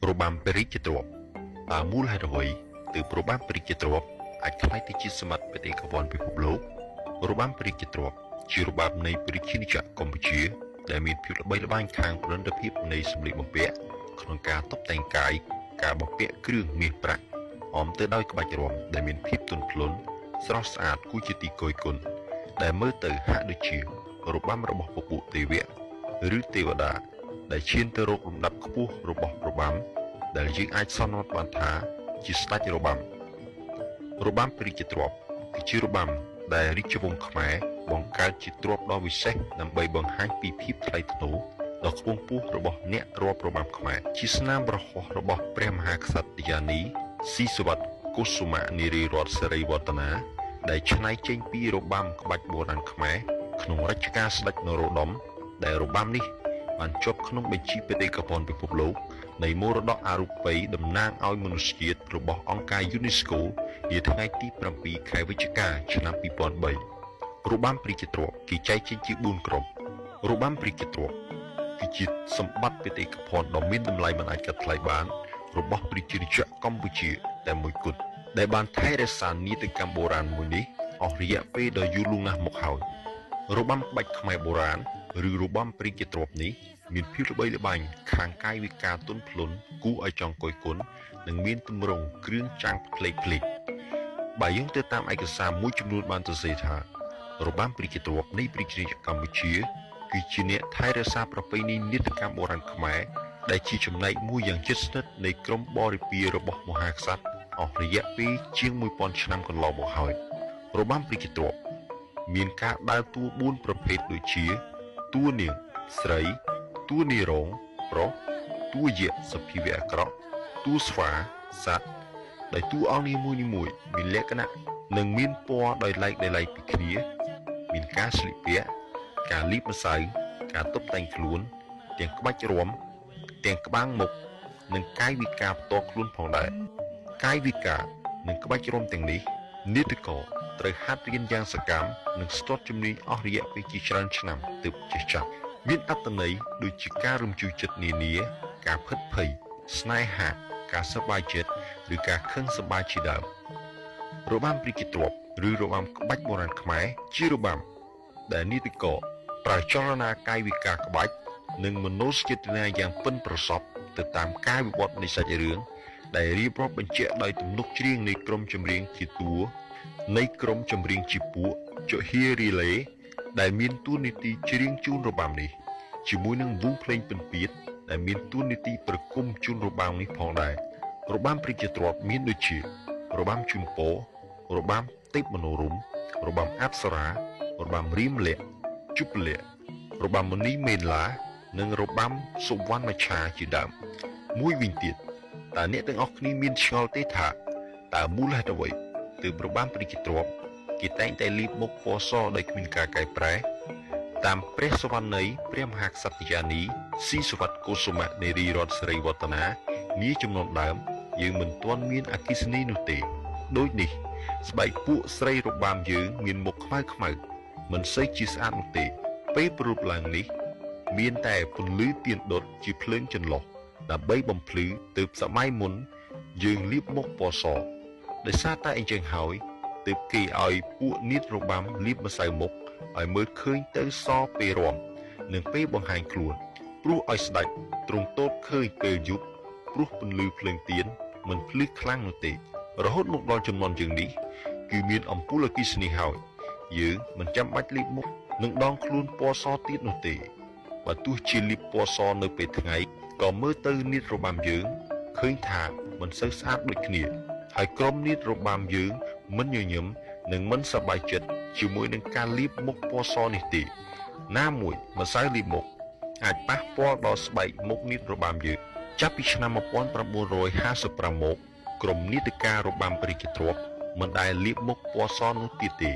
របាំព្រះរាជទ្រព្យតើមូលហេតុអ្វីទើបរបាំព្រះរាជទ្រព្យអាចក្លាយទៅជាសម្បត្តិបេតិកភណ្ឌពិភពលោករបាំព្រះរាជទ្រព្យជារបាំនៃព្រះរាជាណាចក្រកម្ពុជាដែលមានភាពល្បីល្បាញខាងប្រណិតភាពនៃសម្លៀកបំពាក់ក្នុងការតុបតែងកាយការបំពាក់គ្រឿងមាសប្រាក់អមទៅដោយក្បាច់រាំដែលមានភាពទន់ភ្លន់ស្រស់ស្អាតគួរជាទីគយគន់ដែលមើលទៅហាក់ដូចជារបាំរបស់ពពួកទេវៈឬទេវតាដែលឈានទៅរកលំដាប់ខ្ពស់របស់របាំដែលយើងអាចសន្មតបានថាជាស្ដេចរបាំរបាំព្រះរាជទ្រព្យគឺជារបាំដែលរាជវង្សខ្មែរបង្កើតជាទ្រព្យដ៏វិសេសដើម្បីបង្ហាញពីភាពថ្លៃថ្នូរដ៏ខ្ពង់ខ្ពស់របស់អ្នករាប់របាំខ្មែរជាស្នាមប្រហោះរបស់ព្រះមហាក្សត្រិយានីស៊ីសុវត្ថិកុសុមៈនារីរតសិរីវឌ្ឍនាដែលច្នៃចេញពីរបាំក្បាច់បុរាណខ្មែរក្នុងរជ្ជកាលស្ដេចនរោត្តមដែលរបាំនេះបានជាប់ក្នុងបញ្ជីបេតិកភណ្ឌពិភពលោកនៃមរតកអរូបីតំណាងឲ្យមនុស្សជាតិរបស់អង្គការ UNESCO នាថ្ងៃទី7ខែវិច្ឆិកាឆ្នាំ2003របាំព្រះរាជទ្រព្យគេចែកចេញជា4ក្រុមរបាំព្រះរាជទ្រព្យគឺជាសម្បត្តិបេតិកភណ្ឌដ៏មានតម្លៃមិនអាចកាត់ថ្លៃបានរបស់ប្រជាណាចក្រកម្ពុជាតែមួយគត់ដែលបានថែរក្សានីតិកម្មបុរាណមួយនេះអស់រយៈពេលដ៏យូរលង់ណាស់មកហើយរបាំក្បាច់ខ្មែរបុរាណឬរបាំព្រះរាជទ្រព្យនេះមានភាពល្បីល្បាញខាងកាយវិការទន់ភ្លន់គួរឲ្យចង់គយគន់និងមានទម្រង់គ្រឿងចាំងផ្លេកៗបើយើងទៅតាមឯកសារមួយចំនួនបានសរសេរថារបាំព្រះរាជទ្រព្យនៃប្រជាណាចក្រកម្ពុជាគឺជាអ្នកថែរក្សាប្រពៃណីនីតិកម្មបុរាណខ្មែរដែលជាចំណែកមួយយ៉ាងជិតស្និទ្ធនៃក្រុមបរិពាររបស់មហាក្សត្រអស់រយៈពេលជាង1000ឆ្នាំកន្លងមកហើយរបាំព្រះរាជទ្រព្យមានការដើរតួ4ប្រភេទដូចជាតួនាងស្រីតួនារងប្រុសតួយៈសភាវៈអាក្រក់តួស្វាសត្វដែលតួអង្គនីមួយៗមានលក្ខណៈនិងមានពណ៌ដោយឡែកពីគ្នាមានការស្លៀកពាក់ការលាបម្សៅការតុបតែងខ្លួនទាំងក្បាច់រាំទាំងក្បាំងមុខនិងកាយវិការផ្ទាល់ខ្លួនផងដែរកាយវិការនិងក្បាច់រាំទាំងនេះនាដករត្រូវហាត់រៀនយ៉ាងសកម្មនិងស្ទាត់ជំនាញអស់រយៈពេលជាច្រើនឆ្នាំទើបចេះចាប់មានអត្ថន័យដូចជាការរំជួលចិត្តនានាការភិតភ័យស្នេហាការសប្បាយចិត្តឬការខឹងសម្បាជាដើមរបាំព្រះរាជទ្រព្យឬរបាំក្បាច់បុរាណខ្មែរជារបាំដែលនាដករប្រើចលនាកាយវិការក្បាច់និងមនោសញ្ចេតនាយ៉ាងប៉ិនប្រសប់ទៅតាមការវិវត្តនៃសាច់រឿងដែលរៀបរាប់បញ្ជាក់ដោយទំនុកច្រៀងនៃក្រុមចម្រៀងជាតួនៃក្រុមចម្រៀងជាពួកចហៀរីឡេដែលមានតួនាទីច្រៀងជូនរបាំនេះជាមួយនឹងវងភ្លេងពិណពាទ្យដែលមានតួនាទីប្រគំជូនរបាំនេះផងដែររបាំព្រះរាជទ្រព្យមានដូចជារបាំជូនពររបាំទេពមនោរម្យរបាំអប្សរារបាំរាមលក្សណ៍ជុពលក្សណ៍របាំមុនីមេលានិងរបាំសុវណ្ណមច្ឆាជាដើមមួយវិញទៀតតើអ្នកទាំងអស់គ្នាមានឆ្ងល់ទេថាតើមូលហេតុអ្វីទើបរបាំព្រះរាជទ្រព្យគេតែងតែលាបមុខពណ៌សដោយគ្មានការកែប្រែតាមព្រះសវណ្ណីព្រះមហាក្សត្រិយានីស៊ីសុវត្ថិកុសុមៈនារីរតសិរីវឌ្ឍនានាចំនួនដើមយើងមិនទាន់មានអគ្គិសនីនោះទេដូចនេះស្បែកពួកស្រីរបាំយើងមានមុខខ្មៅខ្មៅមិនសូវជាស្អាតនោះទេពេលព្រួបឡើងនេះមានតែពន្លឺទៀនដុតជាភ្លើងចន្លោះដើម្បីបំភ្លឺទើបសម័យមុនយើងលាបមុខពណ៌សដោយសារតែអញ្ចឹងហើយទើបគេឲ្យពួកនាដរបាំលាបម្សៅមុខឲ្យមើលឃើញទៅសពេលរាំនិងពេលបង្ហាញខ្លួនព្រោះឲ្យស្ដេចទ្រង់ទតឃើញពេលយប់ព្រោះពន្លឺភ្លើងទៀនមិនភ្លឺខ្លាំងនោះទេរហូតមកដល់ចំនួនយើងនេះគឺមានអំពូលអគ្គិសនីហើយយើងមិនចាំបាច់លាបមុខនិងដងខ្លួនពណ៌សទៀតនោះទេបើទោះជាលាបពណ៌សនៅពេលថ្ងៃក៏មើលទៅនាដរបាំយើងឃើញថាមិនសូវស្អាតដូចគ្នាហើយក្រុមនាដរបាំយើងមិនញញឹមនិងមិនសប្បាយចិត្តជាមួយនឹងការលាបមុខពណ៌សនេះទេណាមួយម្សៅលាបមុខអាចប៉ះពាល់ដល់ស្បែកមុខនាដរបាំយើងចាប់ពីឆ្នាំ1955មកក្រុមនាដការរបាំព្រះរាជទ្រព្យមិនដែលលាបមុខពណ៌សនោះទៀតទេ